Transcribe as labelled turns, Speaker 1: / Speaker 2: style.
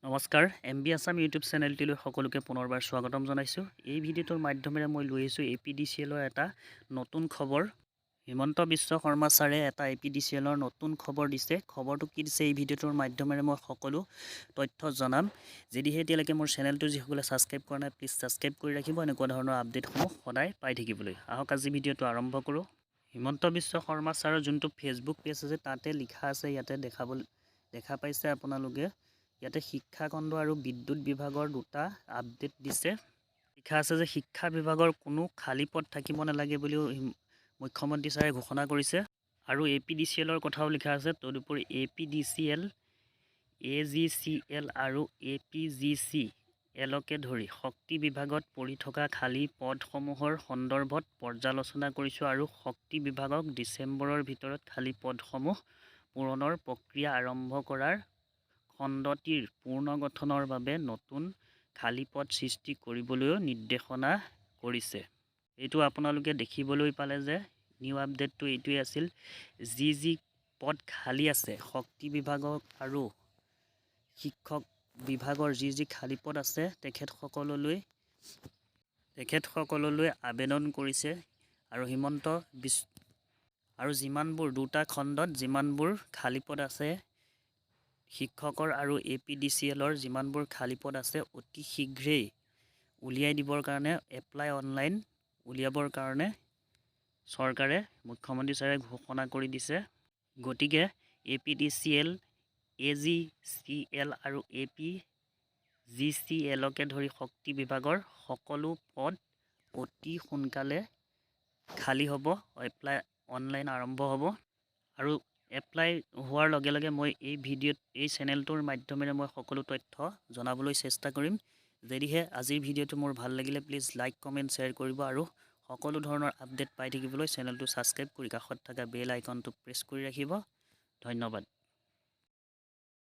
Speaker 1: নমস্কাৰ, M B Assam YouTube চেনেলটিলৈ সকলোকে পুনৰবাৰ স্বাগতম জনাইছোঁ। এই ভিডিঅ'টোৰ মাধ্যমেৰে মই লৈ আহিছোঁ এ পি ডি চি এলৰ এটা নতুন খবৰ। হিমন্ত বিশ্ব শৰ্মা ছাৰে এটা এ পি ডি চি এলৰ নতুন খবৰ দিছে। খবৰটো কি দিছে, এই ভিডিঅ'টোৰ মাধ্যমেৰে মই সকলো তথ্য জনাম। যদিহে এতিয়ালৈকে মোৰ চেনেলটো যিসকলে ছাবস্ক্ৰাইব কৰা নাই, প্লিজ ছাবস্ক্ৰাইব কৰি ৰাখিব এনেকুৱা ধৰণৰ আপডেটসমূহ সদায় পাই থাকিবলৈ। আহক, আজি ভিডিঅ'টো আৰম্ভ কৰোঁ। হিমন্ত বিশ্ব শৰ্মা ছাৰৰ যোনটো ফেচবুক পেজ আছে, তাতে লিখা আছে। ইয়াতে দেখা পাইছে আপোনালোকে, ইয়াতে শিক্ষাখণ্ড আৰু বিদ্যুৎ বিভাগৰ দুটা আপডেট দিছে। লিখা আছে যে শিক্ষা বিভাগৰ কোনো খালী পদ থাকিব নালাগে বুলিও মুখ্যমন্ত্ৰী ছাৰে ঘোষণা কৰিছে আৰু এ পি ডি চি এলৰ কথাও লিখা আছে। তদুপৰি A P D C L, A G C L আৰু এ পি জি চি এলকে ধৰি শক্তি বিভাগত পৰি থকা খালী পদসমূহৰ সন্দৰ্ভত পৰ্যালোচনা কৰিছোঁ আৰু শক্তি বিভাগক ডিচেম্বৰৰ ভিতৰত খালী পদসমূহ পূৰণৰ প্ৰক্ৰিয়া আৰম্ভ কৰাৰ, খণ্ডটিৰ পুনৰ্গঠনৰ বাবে নতুন খালী পদ সৃষ্টি কৰিবলৈও নিৰ্দেশনা কৰিছে। এইটো আপোনালোকে দেখিবলৈ পালে যে নিউ আপডেটটো এইটোৱেই আছিল। যি যি পদ খালী আছে, শক্তি বিভাগক আৰু শিক্ষক বিভাগৰ যি যি খালী পদ আছে, তেখেতসকললৈ আবেদন কৰিছে। আৰু হিমন্ত বিশ্ব আৰু যিমানবোৰ দুটা খণ্ডত যিমানবোৰ খালী পদ আছে, শিক্ষকৰ আৰু এ পি ডি চি এলৰ যিমানবোৰ খালী পদ আছে, অতি শীঘ্ৰেই উলিয়াই দিবৰ কাৰণে, এপ্লাই অনলাইন উলিয়াবৰ কাৰণে চৰকাৰে, মুখ্যমন্ত্ৰী ছাৰে ঘোষণা কৰি দিছে। গতিকে A P D C L, A G C L আৰু এ পি জি চি এলকে ধৰি শক্তি বিভাগৰ সকলো পদ অতি সোনকালে খালী হ'ব, এপ্লাই অনলাইন আৰম্ভ হ'ব। আৰু এপ্লাই হোৱাৰ লগে লগে মই এই ভিডিঅ'ত, এই চেনেলটোৰ মাধ্যমেৰে মই সকলো তথ্য জনাবলৈ চেষ্টা কৰিম। যদিহে আজিৰ ভিডিঅ'টো মোৰ ভাল লাগিলে, প্লিজ লাইক, কমেণ্ট, শ্বেয়াৰ কৰিব আৰু সকলো ধৰণৰ আপডেট পাই থাকিবলৈ চেনেলটো ছাবস্ক্ৰাইব কৰি কাষত থকা বেল আইকনটো প্ৰেছ কৰি ৰাখিব। ধন্যবাদ।